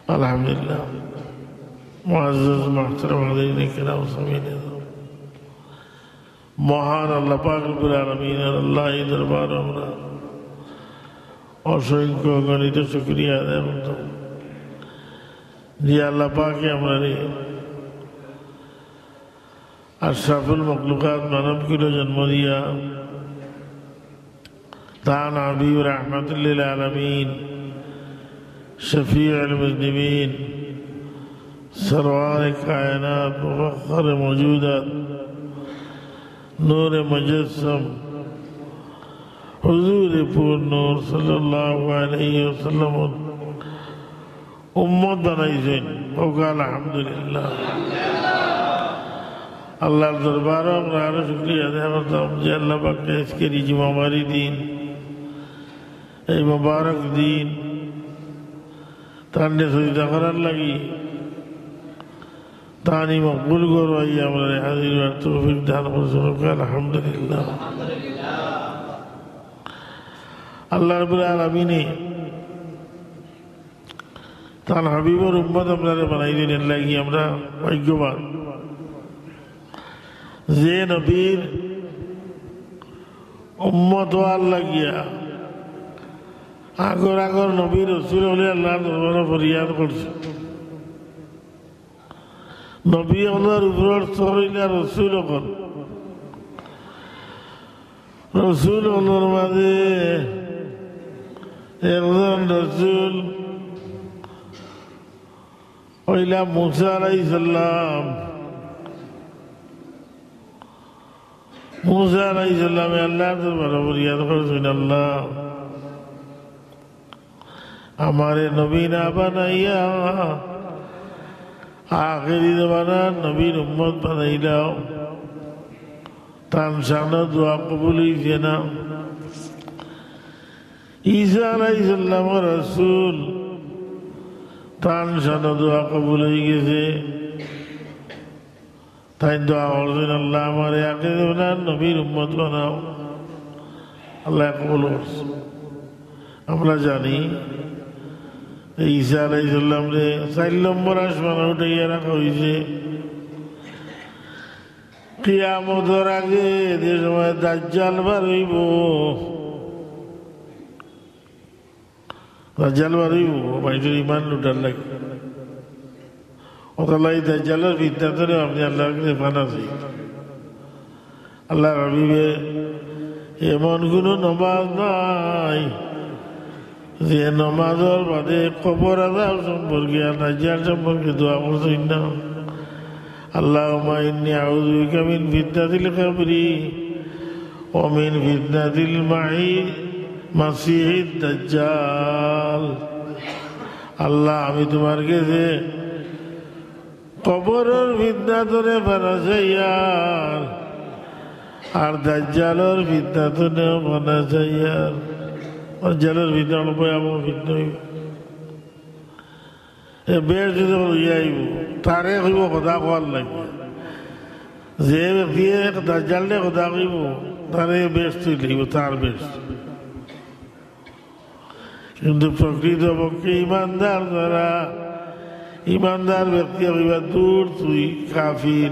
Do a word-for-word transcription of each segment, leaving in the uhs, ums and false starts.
আলহামদুলিল্লাহ। মুআজ্জাজ মুহতারাম হাজিরিন কিরাম, সামিঈন আযম, মহান আল্লাহ পাক রব্বুল আলামিনের আল্লাহর দরবারো আমরা অসংখ্য অগণিত শুকরিয়া আদায় করতাম যে আল্লাহ পাকে আমরারে আশরাফুল মখলুকাত মানব কুলো জন্ম দিয়া তান হাবিব রাহমাতুল লিল আলামিন, শফিউল মুজনিবিন, সরওয়ারে কায়নাত, মুফাখখরে মওজুদাত, নূরে মুজাসসাম, হুজুরে পুর নূর সাল্লাল্লাহু আলাইহি ওয়াসাল্লাম উম্মত বানাইছইন। কউক্কা আলহামদুলিল্লাহ। আল্লাহর দরবারো আমরা আরো শুকরিয়া আদায় করতাম যে আল্লাহ পাকে আইজকের এই জুমাবারি দিন, এই মোবারক দিন, তানরে সজদা করার লাগি, তান ই মকবুল ঘরো আইয়া আমরারে হাজির অওয়ার তৌফিক দান করছইন। কউক্কা আলহামদুলিল্লাহ। আল্লাহ রাব্বুল আলামিনে তান হাবিবর উম্মত আমরারে বানাইছইন, এর লাগি আমরা ভাগ্যবান। যে নবীর উম্মত অওয়ার লাগিয়া আগর আগর নবী রসুল অকলে আল্লাহর দরবারো ফরিয়াদ করছইন। নবী অকলর উপরর স্তর অইলা রসুল অকল। রসুল অকলর মাঝে একজন রসুল অইলা মুসা আলাইহিস সালাম। মুসা আলাইহিস সালামে আল্লাহর দরবারো ফরিয়াদ করছইন, "আল্লাহ, আমারে নবী না বানাইয়া আখেরি জমানার নবীর উম্মত বানাইলাও।" তান শানো দোয়া কবুল অইছে না। ঈসা আলাইহিস সালাম রসুল, তান শানো দোয়া কবুল অইগেছে। তাইন দোয়া করছইন, "আল্লাহ, আমারে আখেরি জমানার নবীর উম্মত বানাও।" আল্লায় কবুল করছইন। আমরা জানি যে ঈসা আলাইহিস সালামরে চাইর নম্বর আসমানো উঠাইয়া রাখা অইছে। কিয়ামতর আগে যে সময় দাজ্জাল বার অইবো, দাজ্জাল বার অইবো, মানষর ইমান লুটার লাগি। অতার লাগি দাজ্জালর ফিতনা তনে আপনে আল্লাহর কাছে পানা চাইন। আল্লাহর হাবিবে, এমন কুনু নমাজ নাই যে নমাজর বাদে কবর আযাব সম্পর্কে আর দাজ্জাল সম্পর্কে দোয়া করছইন না। আল্লাহুম্মা ইন্নী আউযু বিকা মিন ফিতনাতিল কবরি ওয়া মিন ফিতনাতিল মাহি-, মাসিহিদ দাজ্জাল। আল্লাহ, আমি তুমার গেছে কবরর ফিতনা তনে পানা চাইয়ার, আর দাজ্জালর ফিতনা তনেও পানা চাইয়ার। দাজ্জালর ফিতনা অইলো ভয়াবহ ফিতনা অইবো। এ বেহেস্ত যখন লইয়া আইবো, তারে কইবো কথা কওয়ার লাগি। যে ব্যক্তিয়ে দাজ্জালরে কথা কইবো, তারে বেহেস্ত লইবো, তার বেহেস্ত। কিন্তু প্রকৃতপক্ষে ইমানদার যারা, ইমানদার ব্যক্তি কইবা, "দূর তুই কাফির,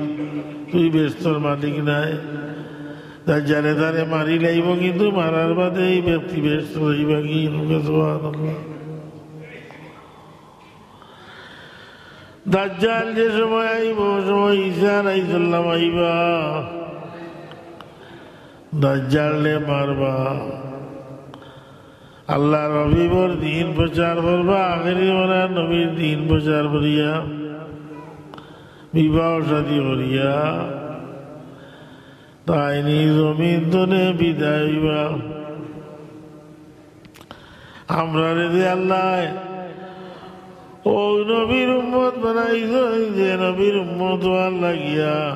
তুই বেহেস্তর মালিক নায়।" দাজ্জালে তারে মারি লাইবো, কিন্তু মারার বাদে এই ব্যক্তি বেহেস্ত যাইবা কি? সুবহানাল্লাহ। দাজ্জাল যে সময় আইবো, ওই সময় ঈসা আলাইহিস সালাম আইবা, দাজ্জালরে মারবা। আল্লাহর হাবিবর দ্বীন প্রচার করবা, আখেরি জমানার নবীর দ্বীন প্রচার করিয়া, বিবাহ শাদী করিয়া, তাইন ই জমিন তনে বিদায় অইবা। আমরারে যে আল্লায় অউ নবীর উম্মত বানাইছইন, যে নবীর উম্মত অওয়ার লাগিয়া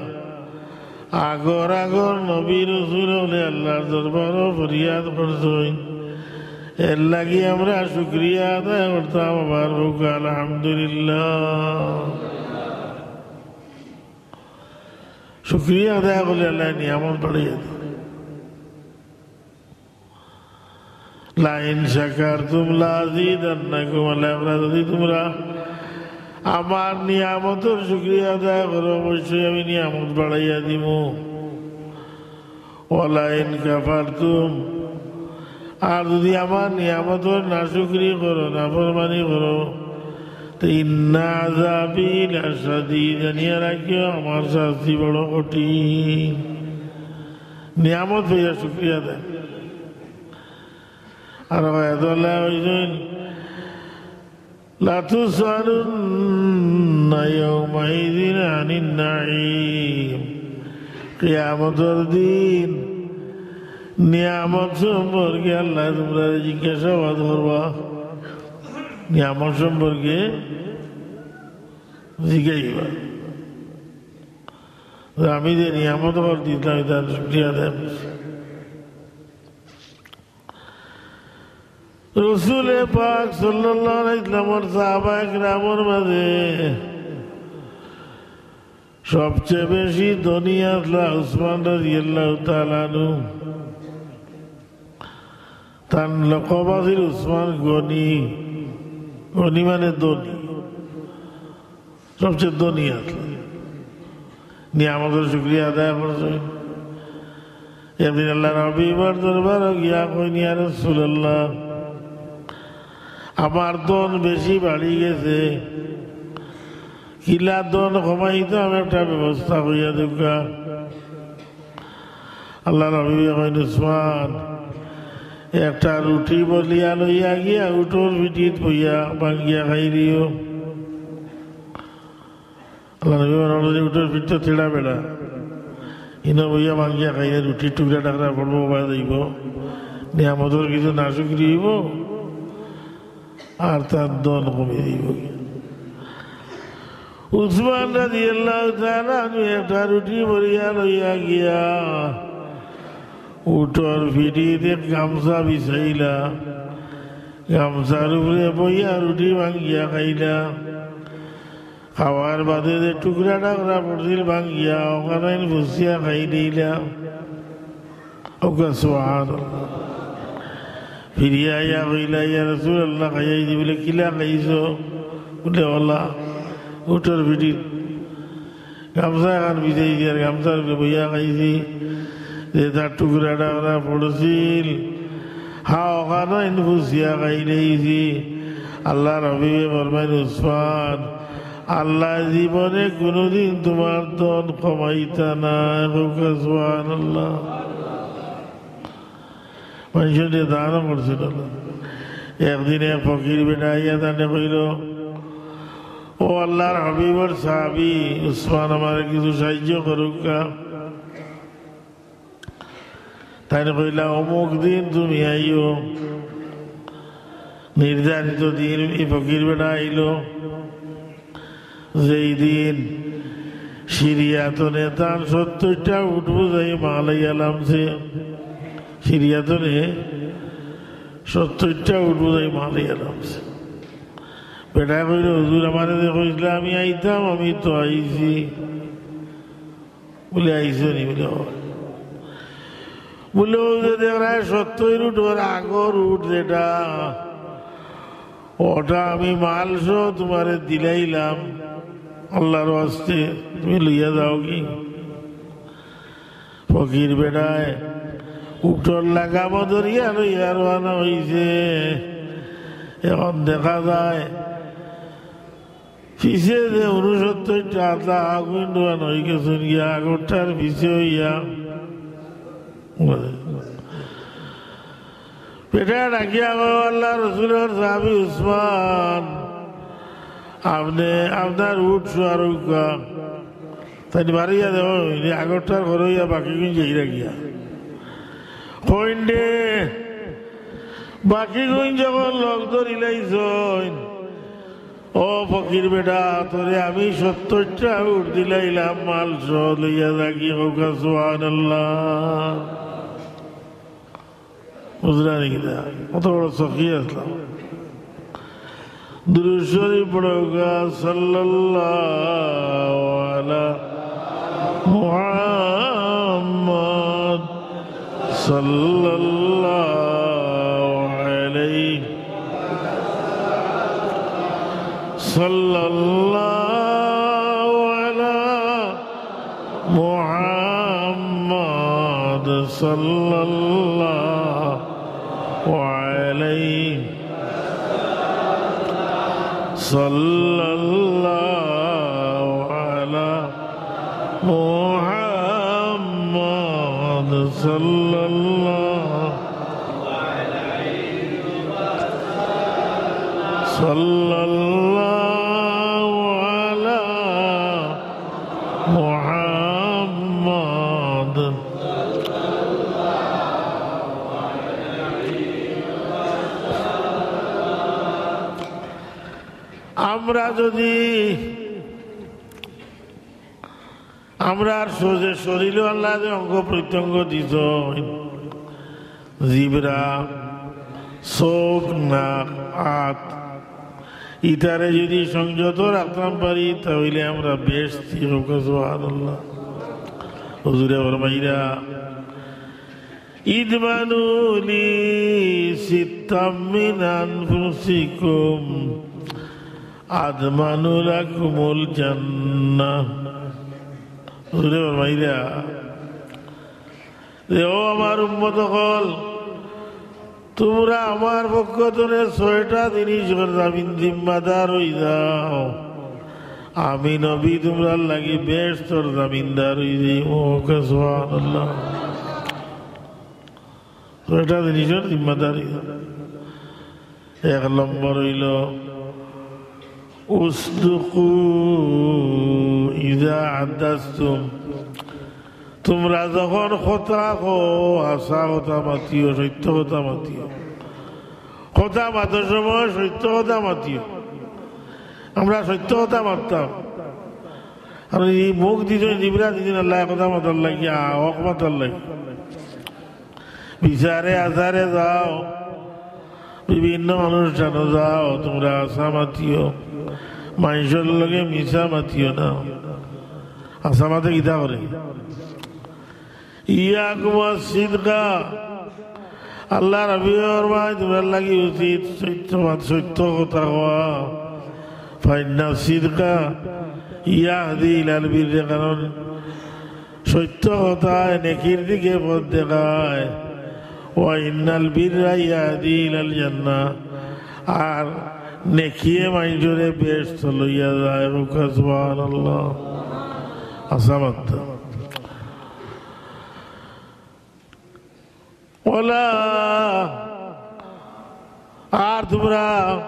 আগর আগর নবী রসুল অকলে আল্লাহর দরবারো ফরিয়াদ করছইন, এর লাগি আমরা শুকরিয়া আদায় করতাম। আবার কউক্কা আলহামদুলিল্লাহ। শুকরিয়া আদায় করলে আল্লায় নিয়ামত বাড়াইয়া দেইন। লাইন শাকারতুম লাআযীদান্নাকুম, আল্লায় কইরা যদি তুমরা আমার নিয়ামতর শুকরিয়া আদায় করো, অবশ্যই আমি নিয়ামত বাড়াইয়া দিমু। ওয়ালা ইন কাফারতুম, আর যদি আমার নিয়ামতর নাশুকরি করো, নাফরমানি করো, তো ইন্না আযাবি লাশাদীদ, জানিয়া রাখিও, আমার শাস্তি বড় কঠিন। নিয়ামত পাইয়া শুকরিয়া আদায়। আর হয়তো আল্লাহ কইছইন, লাতুসআলুন্না ইয়াউমাইযিন আনিন নাঈম। কিয়ামতর দিন নিয়ামত সম্পর্কে আল্লাহ তুমরারে জিজ্ঞাসাবাদ করবা, নিয়ামত সম্পর্কে জিজ্ঞাইবা। যে আমি যে নিয়ামত অকল দিছলাম, ইতার শুকরিয়া আদায় করছি। রসুলে পাক সাল্লাল্লাহু আলাইহি ওয়াসাল্লামর সাহাবায়ে কেরামর মাঝে সবচেয়ে বেশি ধনী আছলা উসমান রাদিয়াল্লাহু তাআলা আনহু। তান লকব আছিল উসমান গনি। গনি মানে ধনী। সবচেয়ে ধনী আছলা। নিয়ামতর শুকরিয়া আদায় করছইন। একদিন আল্লাহর হাবিবর দরবারো গিয়া কইন, ইয়া রাসূলুল্লাহ, আমার ধন বেশি বাড়ি গেছে, কিলা ধন কমাইতাম, একটা ব্যবস্থা কইয়া দেউক্কা। আল্লাহর হাবিবে কইন, উসমান, একটা রুটি বলিয়া লইয়া গিয়া উটর পিঠিত বইয়া ভাঙ্গিয়া খাই দিও। আল্লাহর নবী বলেন, "উটর পিঠ তো তেড়া বেড়া, ইনো বইয়া ভাঙ্গিয়া খাইলে রুটির টুকরা টাকরা পড়বো, বাদ অইবো, নিয়ামতর কিছু নাশুকরি অইবো, আর তার ধন কমি যাইবো।" উসমান রাদিয়াল্লাহু তাআলা আনহু একটা রুটি বলিয়া লইয়া গিয়া উটর পিঠিত এক গামছা বিছাইলা, গামছার উপরে বইয়া রুটি ভাঙ্গিয়া খাইলা। খাওয়ার বাদে যে টুকরা টাকরা পড়ছিল ভাঙ্গিয়া, অখানইন ফুছিয়া খাই দিলা। ওকা সুবহানাল্লাহ। ফিরিয়া আইয়া কইলা, ইয়া রাসূলুল্লাহ, খাইয়াইছি। বলে, কিলা খাইছো? বলে, অলা উটর পিঠিত গামছা এখান বিছাইছি আর গামছার উপরে বইয়া খাইছি, যে তার টুকরা টাকরা পড়ছিল, হা, অখানইন ফুছিয়া খাই দিছি। আল্লাহর হাবিবে ফরমাইন, উসমান, আল্লাহ জীবনে কোনোদিন তোমার ধন কমাইতা না। কউক্কা সুবহানাল্লাহ। মানুষে দানও করছিল। একদিন এক ফকির বেটা আইয়া তানে কইল, ও আল্লাহর হাবিবর সাহাবি উসমান, আমারে কিছু সাহায্য করউক্কা। তাইন কইলা, অমুক দিন তুমি আইও, নির্ধারিত দিন। ই ফকির বেটা আইলো, যেই দিন সিরিয়া তনে তান সত্তইরটা উট বুঝাই মাল আইয়া লামছে, সিরিয়া তনে সত্তইরটা উট বুঝাই মাল আইয়া লামছে। বেটায় কইল, হুজুর, আমারে যে কইছলা আমি আইতাম, আমি তো আইছি। বলে, আইছো নি? বলে, "অয়।" বলে, "অউ যে দেখরায় সত্তইর উটর আগর উট যেটা, ওটা আমি মাল সহ তোমারে দিলাইলাম আল্লাহর ওয়াস্তে, তুমি লইয়া যাওগি।" ফকির বেটায় উটর লাগামো ধরিয়া লইয়া রওয়ানা অইছে। এখন দেখা যায় পিছে যে ঊনসত্তইরটা আছলা, আগুইন ডুয়ান অইগেছইন গিয়া, আগরটার পিছে অইয়া। বেটায় ডাকিয়া কয়, "আল্লাহর রসুলর সাহাবি উসমান, আপনে আপনার উট সওয়ার অউক্কা।" তাইন বারইয়া দেখইন, আগরটার ঘরো অইয়া বাকিগুইন যাইরা গিয়া। কইন দে, বাকিগুইন যখন লগ ধরিলাইছইন, ও ফকির বেটা, তোরে আমি সত্তইরটা উট দিলাইলাম, মাল সহ লইয়া যাগি, কউক্কা সুবহানাল্লাহ। বুঝলা নি কিতা? কত বড় সখী আছলা। দুরূদ শরীফ পড়উক্কা, সাল্লাল্লাহু আলা মুহাম্মদ, সাল্লাল্লাহু আলাইহি صلى الله على محمد، صلى الله عليه، صلى الله على محمد، صلى الله، صلى الله على محمد. আমরা যদি আমরার শরীরো আল্লায় যে অঙ্গ প্রত্যঙ্গ দিছইন, জিবরা, চউখ, নাক, আত, ইতারে যদি সংযত রাখতাম পারি, তা অইলে আমরা বেহেশতি। সুবহানাল্লাহ। হুজুরে ফরমাইরা, اضمنوا لي ستا من أنفسكم أضمن لكم الجنة। হুজুরে ফরমাইরা যে, "ও আমার উম্মত অকল, তুমরা আমার পক্ষ থনে ছয়টা জিনিসর জামিন জিম্মাদার অই যাও, আমি নবী তুমরার লাগি বেহেশতর জামিনদার অই যাইমু।" সুবহানাল্লাহ। ছয়টা জিনিসর জিম্মাদার অই যাও। এক নম্বর অইলো, "উসদুকু ইযা হাদ্দাসতুম।" তুমরা যখন কথা কও, হাছা কথা মাতিও, সত্য কথা মাতিও। কথা মাতার সময় সত্য কথা মাতিও। আমরা সত্য কথা মাততাম। আর ই মুখ দিছইন, জিবরা দিছইন আল্লায় কথা মাতার লাগি, আ, হক মাতার লাগি। বিচারে আচারে যাও, বিভিন্ন অনুষ্ঠানো যাও, তুমরা হাছা মাতিও, মানষর লগে মিছা মাতিও না। হাছা মাতে কিতা করে? ইয়াকুমুস সিদকা, আল্লার নবী ফরমাইন, তুমরার লাগি উচিত সত্য মাত-, সত্য কথা কওয়া। ফাইন্নাস সিদকা ইয়াহদি ইলাল বিররি, কারণ সত্য কথায় নেকির দিকে পথ দেখায়। ওয়া ইন্নাল বিররা ইয়াহদি ইলাল জান্নাহ, আর নেকিয়ে মানষরে বেহেশতো লইয়া যায়। সুবহানাল্লাহ। হাছা মাততা। ওয়ালা, আর তুমরা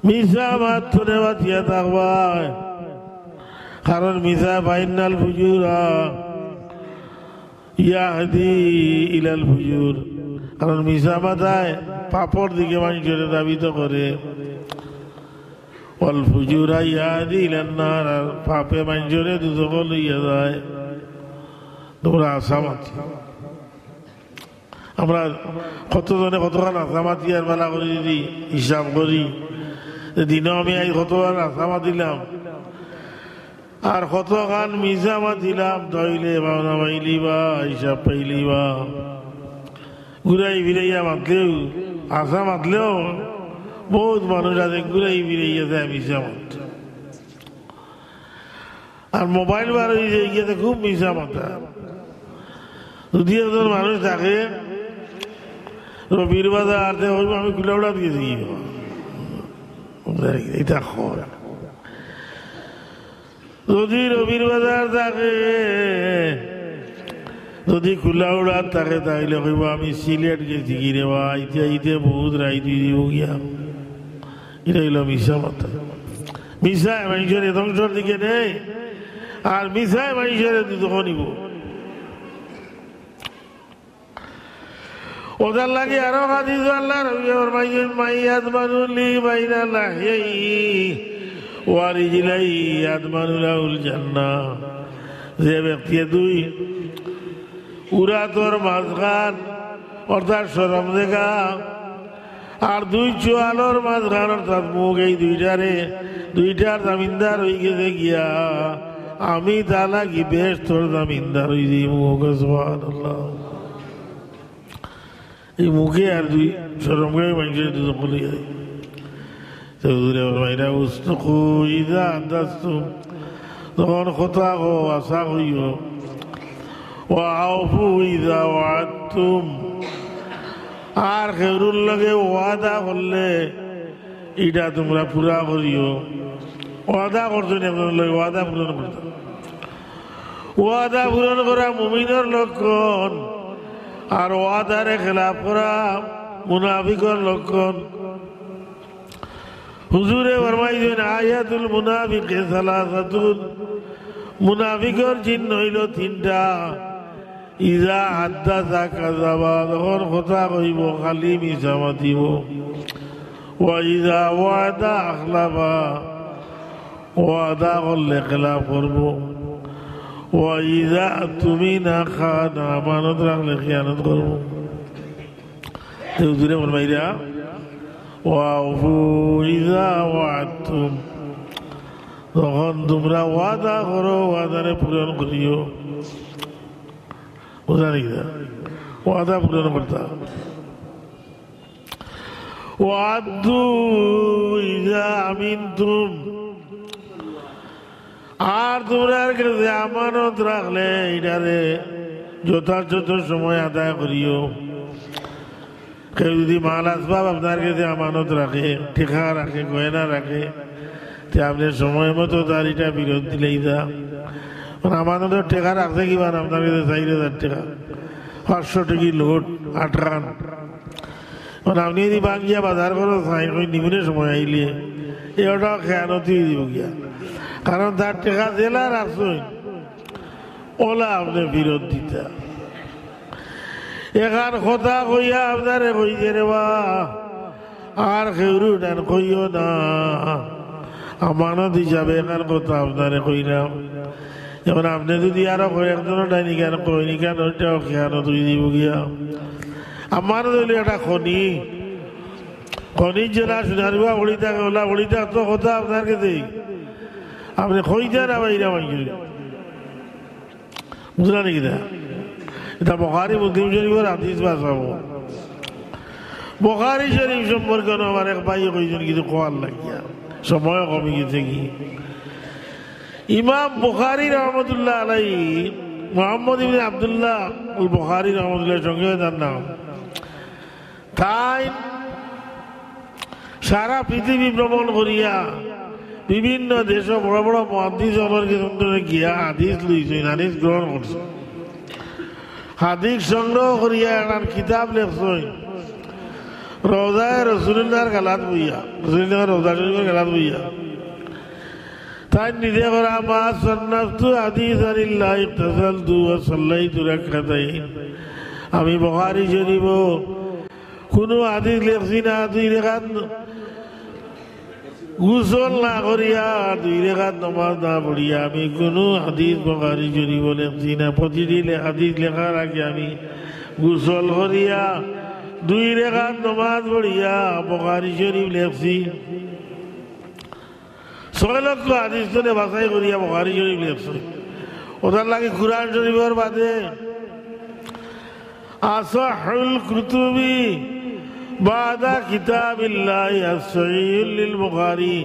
মিছা মাত থনে বাচিয়া থাকবায়, কারণ মিছা, ফাইন্নাল ফুজুরা ইয়াহদি ইলাল ফুজুর, কারণ মিছা মাতায় পাপর দিকে মানষরে ধাবিত করে। ওয়াল ফুজুরা ইয়াহদি ইলান নার, আর পাপে মানষরে দুজখো লইয়া যায়। তুমরা হাছা মাতিও। আমরা কতজনে কতখান হাছা মাতি আর বালা করি যদি হিসাব করি, যে দিনো আমি আইজ কতখান হাছা মাতিলাম, আর কতখান মিছা মাতিলাম, তাইলে ভাবনা পাইলিবা, হিসাব পাইলিবা। ঘুরাই ফিরাইয়া মাতলেও, হাছা মাতলেও বউত মানুষ আছে ঘুরাই ফিরাইয়া যায় মিছা মাত। আর মোবাইল বার অইযায়, ইগিয়াতে খুব মিছা মাতা। যদি একজন মানুষ থাকে রবির বাজার, তে কইবো, "আমি কুলাউড়াত গেছি।" ইতা কয়। যদি রবির বাজার থাকে, যদি কুলাউড়াত থাকে, তাইলে কইবো, "আমি সিলেট গেছি গি রে বা, আইতে আইতে বউত রাইত অইযিবো গিয়া।" ইটা অইলো মিছা মাতা। মিছায় মানষরে ধ্বংসর দিকে নেয়, আর মিছায় মানষরে দুজখো নিবো। অতার লাগি আরো হাদিসো আল্লার নবীয়ে ফরমাইছইন, "মান ইয়াদমানু লি বাইনা লাহইয়াইহি ওয়া রিজলাইহি ইয়াদমানু লাহুল জান্নাহ।" যে ব্যক্তিয়ে দুই উরাতর মাঝখান, অর্থাৎ শরম জাগা, আর দুই চোয়ালর মাঝখান অর্থাৎ মুখ, এই দুইটারে, দুইটার জামিনদার অইগেছে গিয়া, আমি তার লাগি বেহেশতর জামিনদার অইযাইমু। সুবহানাল্লাহ। এই মুখে আর দুই শরম করে মানষরে দুজখো লইয়া যায়। তো হুজুরে ফরমাইরা, "উসদুকু ইযা হাদ্দাসতুম", যখন কথা কও, হাছা কইও। "ওয়া আউফু ইযা ওয়াআদতুম", আর কেউরুর লগে ওয়াদা করলে ইটা তুমরা পুরা করিও। ওয়াদা করছইন একজনর লগে, ওয়াদা পূরণ করতা। ওয়াদা পূরণ করা মুমিনর লক্ষণ, আর ওয়াদারে খেলাফ করা মুনাফিকর লক্ষণ। হুজুরে ফরমাইছইন, "আয়াতুল মুনাফিকি সালাসাতুন", মুনাফিকর চিহ্ন অইলো তিনটা। "ইযা হাদ্দাসা কাযাবা", যখন কথা কইবো খালি মিছা মাতিবো। "ওয়া ইযা ওয়াআদা আখলাফা", ওয়াদা করলে খেলাফ করবো। "ওয়া ইযা তুমিনা খানা", আমানত রাখলে খিয়ানত করবো। তো হুজুরে ফরমাইরা, "ওয়া আউফু ইযা ওয়াআদতুম", যখন তুমরা ওয়াদা করো, ওয়াদারে পূরণ করিও। বুঝলা নি কিতা? ওয়াদা পূরণ করতা। "ওয়া আদ্দু ইযা আমিনতুম", আর তুমরার গেছে আমানত রাখলে ইটারে যথাযথ সময় আদায় করিও। কেউ যদি মাল আসবাব আপনার গেছে আমানত রাখে, টেকা রাখে, গয়না রাখে, তে আপনে সময় মতো তার ইটা ফিরত দিলাইতা। কারণ আমানতর টেকা রাখছে কিবা আপনার গেছে চাইর হাজার টেকা, পাঁচশো টেকি লোট, আটখান। কারণ আপনে যদি ভাঙ্গিয়া বাজার করো চাই, কই নিমুনে সময় আইলে, এ ওটাও খেয়ানতি অইযিবো গিয়া। কারণ তার টেকা যেলা রাখছইন, ওলা আপনে ফিরত দিতা। এখান কথা কইয়া আপনারে কইছে রে বা, আর কেউরু ইখান কইও না। আমানত হিসাবে এখান কথা আপনারে কইলাম। এখন আপনে যদি আরো কয়েকজনর ডাইনি গান কইন, ইখান ওইটাও খেয়ানত অইযিবো গিয়া। আমানত অইলো একটা খনি, খনির যেলা সোনার গুয়া পড়ি থাকে, ওলা পড়ি থাকতো কথা আপনার গেছে। আপনে কইতা না বাইরা মাইনষে। বুঝলা নি কিতা? ইটা বুখারী মুসলিম শরীফর হাদিস বাছাবো। বুখারী শরীফ সম্পর্কে আমার এক ভাইয়ে কইছইন কিছু কওয়ার লাগিয়া, সময় কমি গেছে কি। ইমাম বুখারী রহমতুল্লাহ আলাইহি, মুহাম্মদ ইবনে আব্দুল্লাহ আল বুখারী রহমতুল্লাহ, সংক্ষেপে তার নাম। তাইন সারা পৃথিবী ভ্রমণ করিয়া বিভিন্ন দেশো বড় বড় মুহাদ্দিস অকলর গেছে গিয়া হাদিস লইছইন, হাদিস গ্রহণ করছইন। হাদিস সংগ্রহ করিয়া একখান কিতাব লেখছইন, রওজায়ে রাসূলুল্লাহর গালাত বইয়া, রাসূলুল্লাহর রওজা শরীফর গালাত বইয়া। তাইন নিজে কইরা, "মা সান্নাফতু হাদিসান ইল্লা ইকতাসালতু ওয়া সাল্লাইতু রাকাতাইন।" আমি বুখারী শরীফো কুনু হাদিস লেখছি না, দুই রেকাত গোসল না করিয়া, দুই রেকাত নমাজ না পড়িয়া আমি কুনু হাদিস বুখারী শরীফো লেখছি না। প্রতিটি লে-, হাদিস লেখার আগে আমি গোসল করিয়া, দুই রেকাত নমাজ পড়িয়া বুখারী শরীফ লেখছি। ছয় লক্ষ হাদিস তনে বাছাই করিয়া বুখারী শরীফ লেখছে। ওটার লাগি কুরআন শরীফর বাদে আসাহুল কুতুবি বাদা কিতাবিল্লাহি আসহিহুল লিল বুখারী।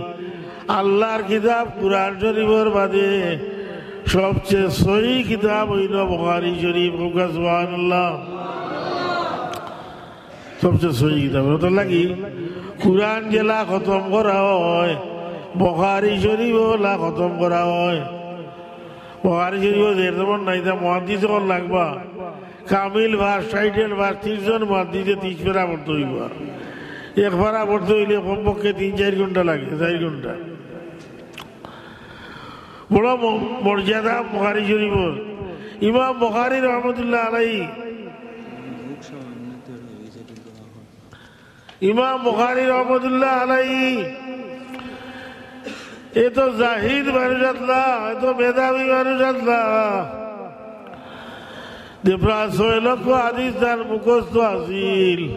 আল্লাহর কিতাব কুরআন শরীফর বাদে সবচেয়ে সহি কিতাব অইলো বুখারী শরীফ। কউক্কা সুবহানাল্লাহ। সবচেয়ে সহি কিতাব। ওটার লাগি কুরআন যেলা খতম করা অয়, বুখারী শরীফও ওলা খতম করা অয়। বুখারী শরীফও যে যেমন নাই, তা মুহাদ্দিস অকল লাগবা। কামিল পাশ, টাইটেল পাশ, তিরিশ জন মুহাদ্দিসে তিরিশ পারা পড়তে অইবো। এক পারা পড়তে অইলে কমপক্ষে তিন চাইর ঘন্টা লাগে, চাইর ঘন্টা। বড় ম-, মর্যাদা বুখারী শরীফর। ইমাম বুখারী রহমতুল্লাহ আলাইহি, ইমাম বুখারী রহমতুল্লাহ আলাইহি এত জাহিদ মানুষ আছলা, এত মেধাবী মানুষ আছলা যে প্রায় ছয় লক্ষ হাদিস তান মুখস্থ আছিল।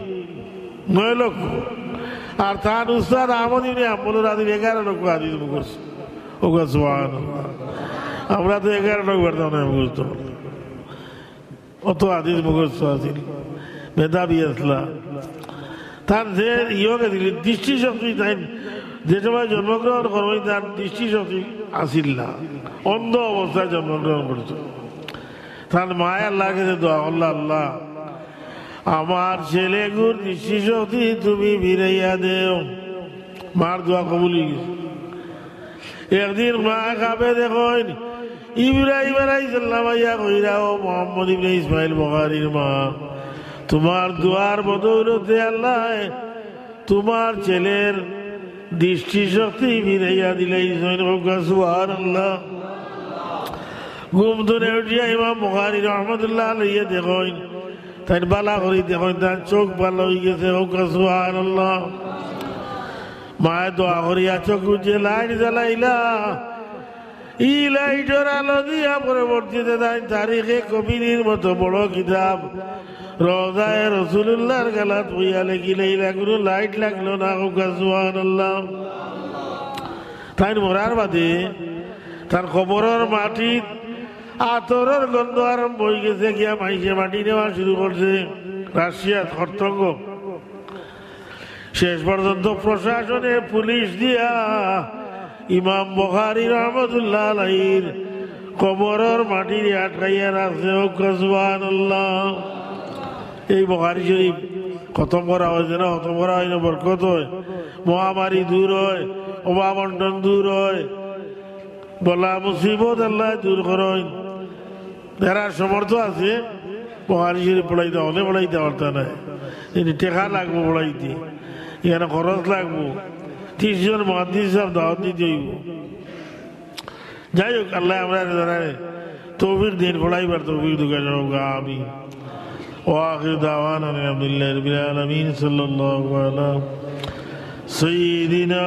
নয় লক্ষ। আর তান উস্তাদ আহমদ ইবনে হাম্বলর আছিল এগারো লক্ষ হাদিস মুখস্থ। কউক্কা সুবহানাল্লাহ। আমরা তো এগারো লক্ষ পারতাম না মুখস্থ। অত হাদিস মুখস্থ আছিল, মেধাবী আছলা। তান যে ইয়ে আছিল, দৃষ্টিশক্তি তাইন যে সময় জন্মগ্রহণ করছইন, তান দৃষ্টিশক্তি আছিল না, অন্ধ অবস্থায় জন্মগ্রহণ করছইন। তান মায় আল্লাহর কাছে দোয়া করলা, "আল্লাহ, আমার ছেলেগুর দৃষ্টিশক্তি তুমি ফিরাইয়া দেও।" মার দোয়া কবুল অই গেছে। একদিন মায় খাবে দেখইন, ইব্রাহিম আলাইহিস সালাম আইয়া কইরা, "ও মোহাম্মদ ইবনে ইসমাইল বুখারীর মা, তুমার দোয়ার বদৌলতে আল্লায় তুমার ছেলের দৃষ্টিশক্তি ফিরাইয়া দিলাইছইন।" কউক্কা সুবহানাল্লাহ। ঘুম থনে উঠিয়া ইমাম বুখারী রহমতুল্লাহ আলাইহি দেখইন, তাইন বালা করি দেখইন, তান চউখ বালা অই গেছে। কউক্কা সুবহানাল্লাহ। মায় দোয়া করিয়া চউখ বুজিয়া লাইট জ্বালাইলা। ই লাইটর আলো দিয়া পরবর্তীতে তাইন তারিখে কবিরর মতো বড় কিতাব রওজায়ে রাসুলুল্লাহর গালাত বইয়া লেখিলাইলা, কুনু লাইট লাগলো না। কউক্কা সুবহানাল্লাহ। তাইন মরার বাদে তান কবরর মাটিত আতরর গন্ধ আরম্ভ অই গেছে, গিয়া মাইনষে মাটি নেওয়া শুরু করছে। রাশিয়াত হরতঙ্গ। শেষ পর্যন্ত প্রশাসনে পুলিশ দিয়া ইমাম বুখারী রহমতুল্লাহ আলাইহির কবরর মাটিরে আটকাইয়া রাখছে। কউক্কা সুবহানাল্লাহ। এই বুখারী শরীফ খতম করা অয়, যেন খতম করা অয় না, বরকত অয়, মহামারী দূর অয়, অভাব অনটন দূর অয়, বালা মুসিবত আল্লায় দূর করইন। যারা সমর্থ আছে, বুখারী শরীফ পড়াইতা, অনে পড়াইতা পারতা নায়। ইনি টেকা লাগবো পড়াইতে, ইখানো খরচ লাগবো, ত্রিশ জন মুহাদ্দিস সাব দাওয়াত দিতে অইবো। যাই হোক, আল্লায় আমরারে যারারে তৌফিক দেইন, পড়াইবার তৌফিক দেইন, আমিন। وآخر دعوانا أن الحمد لله رب العالمين. صلى الله على سيدنا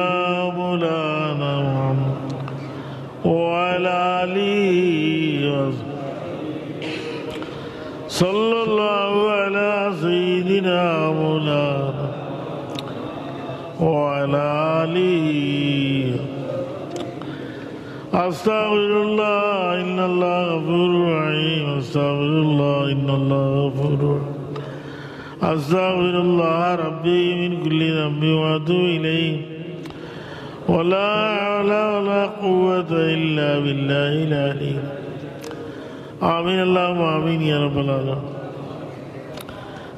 مولانا محمد وعلى آله وصحبه. صلى الله على سيدنا مولانا وعلى آله. أستغفر الله إن الله غفور رحيم. أستغفر الله إن الله غفور رحيم. أستغفر الله ربي من كل ذنب وأتوب إليه. ولا حول ولا قوة إلا بالله العلي. آمين، اللهم آمين يا رب العالمين.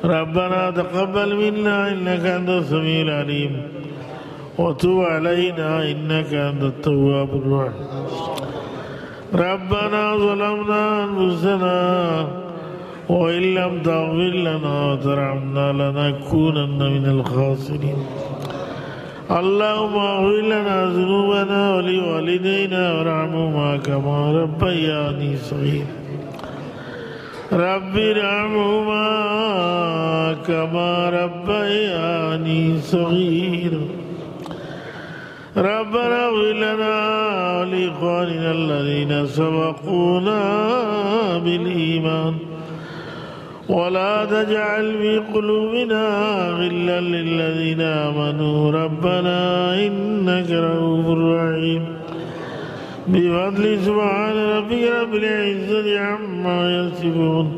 ربنا تقبل منا إنك أنت السميع العليم وتب علينا إنك أنت التواب الرحيم. ربنا ظلمنا أنفسنا وإن لم تغفر لنا وترحمنا لنكونن من الخاسرين. اللهم اغفر لنا ذنوبنا ولوالدينا وارحمهما كما ربياني صغيرا. رب ارحمهما كما ربياني صغيرا. ربنا اغفر لنا ولإخواننا الذين سبقونا بالإيمان ولا تجعل في قلوبنا غلا للذين آمنوا ربنا إنك رؤوف رحيم. بفضل سبحان ربك رب العزة عما يصفون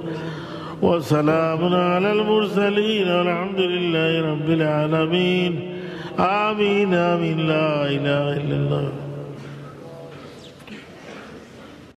وسلام على المرسلين والحمد لله رب العالمين. آمين، آمين. لا إله إلا الله.